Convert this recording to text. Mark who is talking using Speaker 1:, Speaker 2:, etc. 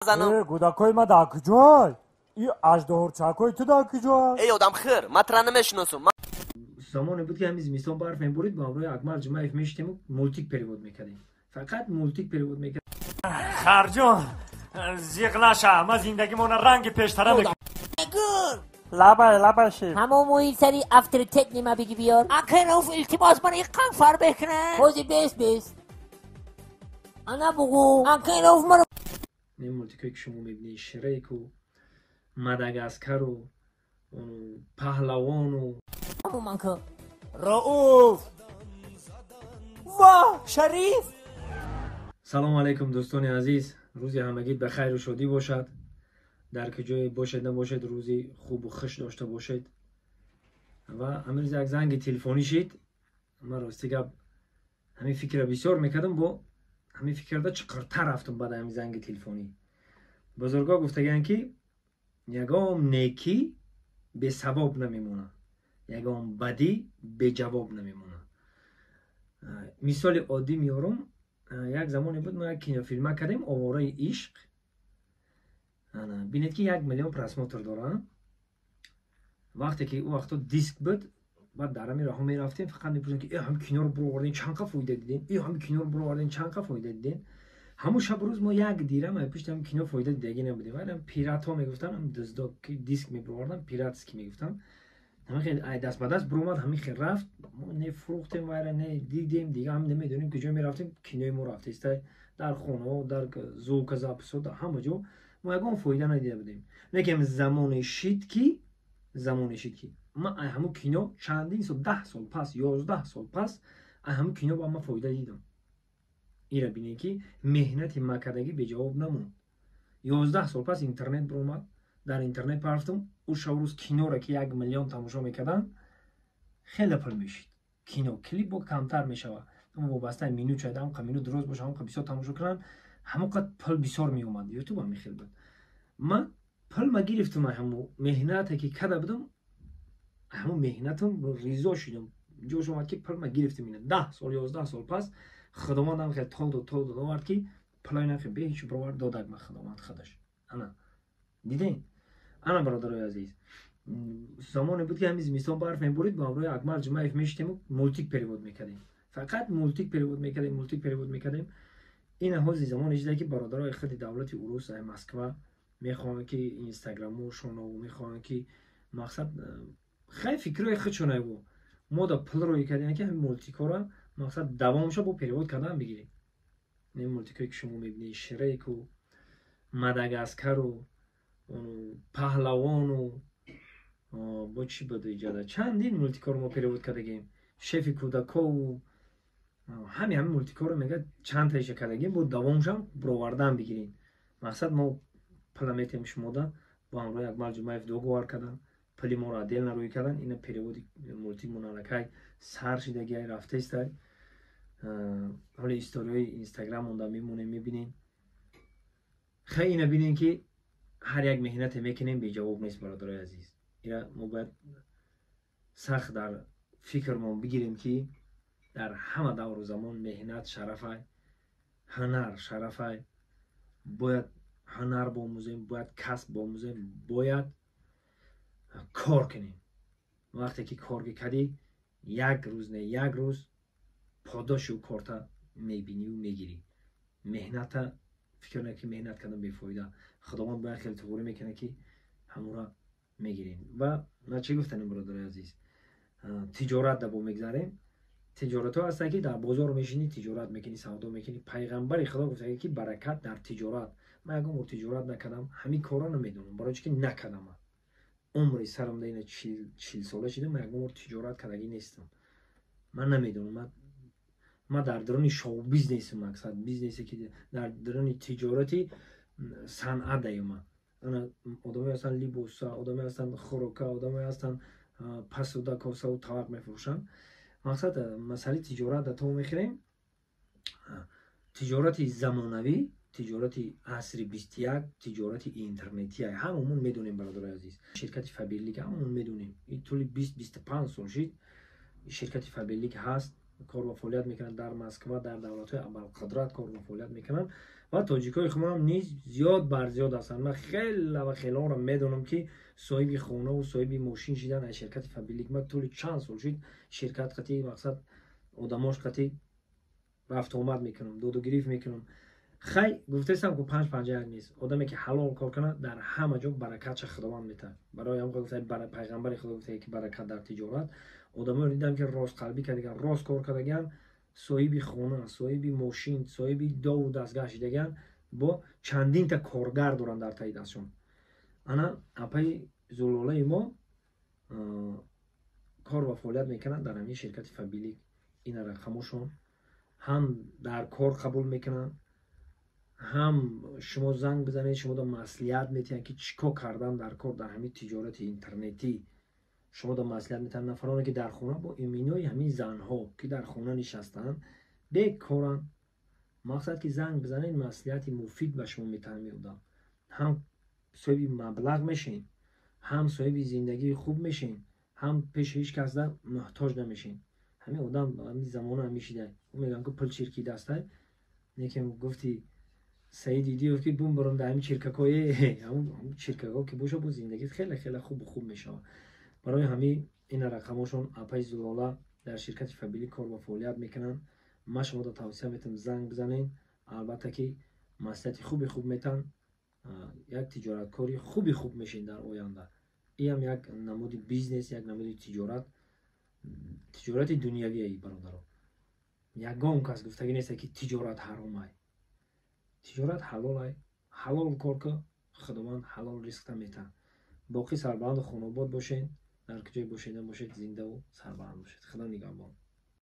Speaker 1: Занам.
Speaker 2: Гудакои ма дар куҷой? И аждаҳорчакҳои ту дар куҷой?
Speaker 1: Эй, одамхӯр, ман тура намешиносум.
Speaker 3: Замоне буд, ки ҳамин зимистон барф мебурид, бо ҳамроҳи Акмал Ҷумаев мешитему мультик перевод мекардем, фақат мультик перевод мекардем.
Speaker 2: Харҷон, зиқ наша, ма зиндагимона ранги пештара мекунам.
Speaker 4: Лабай, лабай ши.
Speaker 5: Ҳамон мӯи сари авторитет нима биги биёр.
Speaker 6: Акай Рауф, илтимос, ман иққан фарбеҳ кунам.
Speaker 5: Ҳози бес бес. Ана бугу.
Speaker 6: Акай Рауф, мара.
Speaker 3: Ин мультикое, ки шумо мебинед, Шреку, Мадагаскару, Паҳлавону.
Speaker 5: Манка.
Speaker 4: Рауф! Ва, Шариф!
Speaker 3: Салому алайкум, дӯстони азиз, рӯзи ҳамагӣ ба хайру шодӣ бошад. Дар куҷое бошед набошед, рӯзи хубу хуш дошта бошед. Ва ҳамин рӯз як занги телефонӣ шид. Ман, рости гап, ҳамин фикрро бисёр мекардам, бо ҳамин фикрда чуқуртар рафтам. Баъд ҳамин занги телефонӣ бузургҳо гуфтагианд, ки ягон некӣ бесавоб намемонад, ягон бадӣ беҷавоб намемонад. Мисоли оддӣ меорам. Як замоне буд, мо як кинофилма кардем, «Овораи ишқ». Бинед, ки 1 миллион просмотр дорад. Вақте ки ӯ вақто диск буд, баъд дар ҳамин роҳҳо мерафтем, фақат мепурсем, ки э, ҳами киноро буровардем, чанд қа фоида дидем? Э, ҳами киноро буровардем, чанд қа фоида дидем? Ҳамун шабу рӯз мо як дирам пушти ҳами кино фоида дидагӣ набудем. Вале пиратҳо мегуфтанд, ҳам дуздо, ки диск мебуровардан, пиратский мегуфтанд, ҳамин хел ай даст ба даст буромад, ҳамин хел рафт. Мо не фурӯхтем вайра, не дидем, дига ҳам намедонем куҷо мерафтем. Кинои мо рафтеста дар хонаҳо, дар звукозаписҳо, дар ҳама ҷо. Мо ягон фоида надида будем. Лекин замоне шид, ки ман ай ҳамун кино чандин сол, 10 сол пас, 11 сол пас, ай ҳамун кино ба ман фоида дидам. Ира бинед, ки меҳнати макардагӣ беҷавоб намонд. 11 сол пас интернет биромад, дар интернет парафтам. Ӯ шабу рӯз киноро, ки 1 миллион тамошо мекарданд, хеле пул мешид. Кино, клип бо камтар мешавад, вобастаи минут шояд, ҳамқа минут дуроз боша, ҳамқа бисёр тамошо кунанд, ҳамон қад пул бисёр меомад. Ютуб ҳам хел буд. Ман пул ма гирифтам, ҳамо меҳнате, ки када будам, ҳамон меҳнатам ризо шудам. Ҷош омад, ки пул ма гирифтам. Ина 10 сол, 11 сол пас Худовандам хел тол дод, тол дод, овард, ки пулои нахе беҳеч бировард, додак ма Худованд худаш. Ана дидем. Ана, бародарои азиз, замоне буд, ки ҳамин зимистон барф мебурид, бо ҳамроҳи Акмал Ҷумаев мешитему мультик перевод мекардем, фақат мультик перевод мекардем, мультик перевод мекардем. Ина ҳози замоне шида, ки бародарои худи давлати урус, ай Москва мехоҳанд, ки инстаграмошоно мехоҳанд, ки мақсад хай фикрҳои худшонайво мо да пул рӯй кардем, ки ҳамин мультикҳоро мақсад давомша бо перевод кардан бигирем. Ин мультикҳое, ки шумо мебинед, Шреку, Мадагаскару, Паҳлавону, бо чӣ буд иҷода, чандин мультикҳоро мо перевод кардагем, «Шефи кӯдакову», ҳамин мультикҳоро мега чанд таиша кардагем, бо давомшам бировардан бигирем. Мақсад, мо пула метем шумода. Бо ҳамроҳи Акмал Ҷумаев договор кардан, пули моро отдельно рӯй кардан. Ина переводи мультик моналакай сар шидагиай, рафтаистай. Ҳоли историяҳои Инстаграм монда мемонем, мебинем. Хай, ина бинем, ки ҳар як меҳнате мекунем, беҷавоб нест, бародарои азиз. Ира мо бояд сахт дар фикрмон бигирем, ки дар ҳама давру замон меҳнат шарафай, ҳунар шарафай. Бояд ҳунар бомӯзем, бояд касб бомӯзем, бояд кор кунем. Вақте ки кор ки кардӣ, як рӯз не, як рӯз подоши ӯ корта мебиниву мегирӣ. Меҳната фикр накунӣ, ки меҳнат кардан бефоида. Худованд бояд хеле туғурӣ мекунад, ки ҳамура мегирем. Ва ма чӣ гуфтанем, бародарои азиз? Тиҷорат да бо мегзарем. Тиҷоратҳо ҳастанд, ки дар бозор мешинӣ, тиҷорат мекунӣ, савдо мекунӣ. Пайғамбари Худо гуфтага, ки баракат дар тиҷорат. Ман ягон бор тиҷорат накардам, ҳамин корро намедонам, барои чӣ ки накардам. Ман умри сарам да ина 40 сола шидам, ман ягон бор тиҷорат кардагӣ нестам. Ман намедонам. Ман дар даруни шоу бизнесу, мақсад, бизнесе, ки дар даруни тиҷорати санъат даём. Ман ана одамое ҳастанд либоса, одамое ҳастанд хӯрока, одамое ҳастанд пасуда, косаву тавақ мефурӯшанд. Мақсад, масъалаи тиҷорат да то мехӯрем. Тиҷорати замонавӣ, тиҷорати асри 21, тиҷорати интернетия ҳамамон медонем, бародарои азиз. Ширкати Фаберлик ҳамамон медонем, ин тӯли 20-25 сол шид, ширкати Фаберлик ҳаст, кор ва фаъолият мекунанд дар Москва, дар давлатҳои абарқудрат кор ва фаъолият мекунанд. Ва тоҷикои худам низ зиёд бар зиёд ҳастанд. Ман хела ва хелаонро медонам, ки соҳиби хонаву соҳиби мошин шидан аз ширкати Фаберлик. Ман тӯли чанд сол шуд, ширкат қатӣ, мақсад, одамош қатӣ рафтуомад мекунам, додугирифт мекунам. Хай, гуфтаистам, ку панҷ панҷа як нест. Одаме ки ҳалол кор кунад, дар ҳама ҷо баракатша Худованд метаҳад. Барои ҳам гуфта, пайғамбари Худо гуфта, ки баракат дар тиҷорат. Одаморо дидам, ки ростқалбӣ кардаган, рост кор кардаган, соҳиби хона, соҳиби мошин, соҳиби дову дастгаҳ шидаган, бо чандинта коргар доранд дар таи дастшон. Ана апаи Зулолаи мо кор ва фаъолият мекунанд дар ҳамин ширкати Фаберлик. Ина рақамошон. Ҳам дар кор қабул мекунанд, ҳам шумо занг бизанед, шумода маслиҳат метиҳанд, ки чӣ кор кардан дар кор дар ҳамин тиҷорати интернетӣ. Шумода маслиҳат метиҳанд. Нафароне ки дар хона, бо иминои ҳамин занҳо, ки дар хона нишастаанд, бекоранд, мақсад, ки занг бизанед, маслиҳати муфид ба шумо метиҳанд. Меодам, ҳам соҳиби маблағ мешен, ҳам соҳиби зиндагии хуб мешен, ҳам пеши ҳеҷ касда муҳтоҷ намешен. Ҳамин одам ҳамин замона ҳамин шида, мегӯям, ки пул чирки дастай. Лекин гуфти Саид Идиев, ки бум бурам дар ҳамин чиркакҳои, ҳамун чиркакҳо ки боша, бо зиндагит хеле хеле хубу хуб мешавад. Барои ҳамин ина рақамошон. Апаи Зулола дар ширкати Фаберлик кор ва фаъолият мекунанд. Ман шуморо тавсия метавам, занг бизанед. Албатта, ки маслиҳати хуби хуб метаҳанд, як тиҷораткори хуби хуб мешед дар оянда. Иам як намуди бизнес, як намуди тиҷорат, тиҷорати дунявияи, бародаро. Ягон кас гуфтагӣ нест, ки тиҷорат ҳаромай. Тиҷорат ҳалолай. Ҳалол кор ку, Худованд ҳалол ризқта метаҳад. Боқӣ сарбаланду хонобод бошед. Дар куҷое бошед, набошед, зиндаву сарбаланд бошед. Худо нигаҳбон.